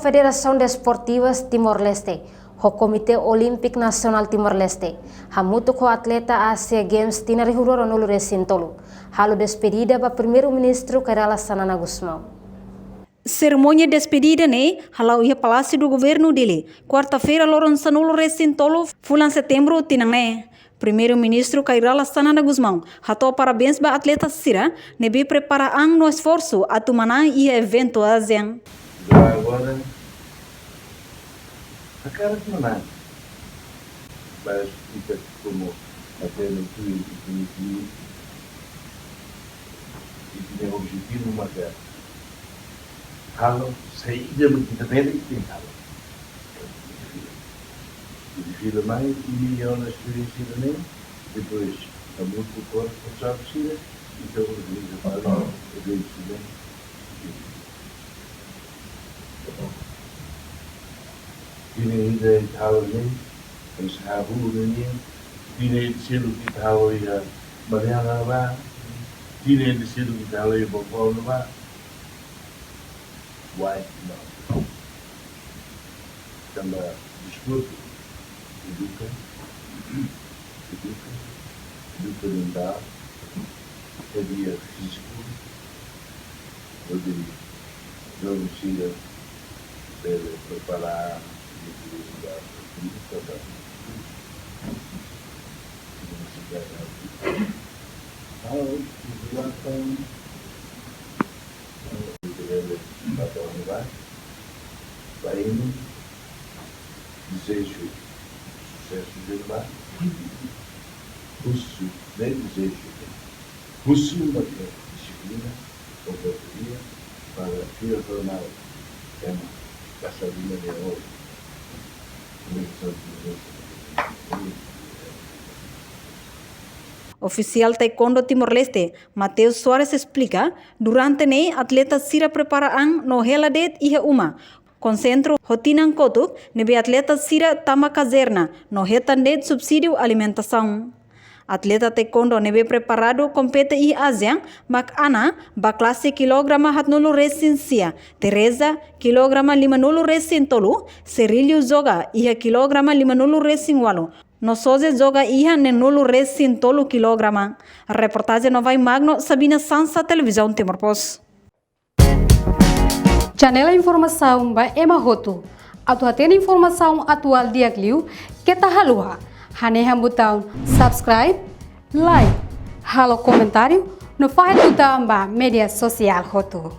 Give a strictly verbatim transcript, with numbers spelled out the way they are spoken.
Federasaun Desportiva Timor-Leste ho Komité Olímpiku Nasionál Timor-Leste hamutuk ho atleta Asia Games tinan rihun rua ruanulu resin tolu halo despedida ba Primeiru-Ministru Kay Rala Xanana Gusmão. Serimónia despedida ne'e hala'o iha Palásiu do Governu Dili, kuarta-feira loron sanulu resin tolu fulan setembru tinan ne'e. Primeiru-Ministru Kay Rala Xanana Gusmão hato'o parabéns ba atleta sira ne'ebé prepara an no esforsu atu manán iha eventu ASEAN. Ba agora, hakarak manán. Mas ita komu atleta tuir, ita-nia, ita-nia objetivu maka halo saida mak ita bele, ita tenke halo. Ita fila mai, imi iha ona esperiénsia ne'e, depois hamutuk ho responsavel sira, ita organiza para eventu ne'e. Tinan ida ita halo ne'e, ita hahú ne'e, tinan ida seluk ita halo iha Mariana ne'ebá, tinan ida seluk ita halo iha Baucau ne'ebá. Why not? Tanba desportu eduka, eduka, eduka mentál, hadi'a fíziku, hodi joven sira bele prepara diri ba polítika ba universidade. Ha'u uzakan bele ba tonba ba imi, dezeju susesu ba, husu, ne'e dezeju, husu ba dixiplina, obrigatória para fila formál, ema pasa lima de ouro. Ofisiál taekwondo Timor-Leste, Mateus Soares esplika, durante ne'e atleta sira prepara an no hela de'it iha uma. Konsentru ho tinan kotuk ne'ebé atleta sira tama kazerna no hetan de'it subsídiu alimentasaun. Atleta taekwondo ne'ebé preparadu kompete iha ASEAN mak Ana ba klase kilograma haatnulu resin sia, Teresa kilograma limanulu resin tolu, Serílio joga iha kilograma limanulu resin ualu, no Soze joga iha neenulu resin tolu kilograma. Reportajen Novai Magno, Sabina Sansa, Televizaun Timor Post. Janela informasaun ba ema hotu. Atu hatene informasaun atuál di'ak liu, keta haluha hanehan butaun subscribe, like, halo komentáriu, no fahe tutan ba média sosiál hotu.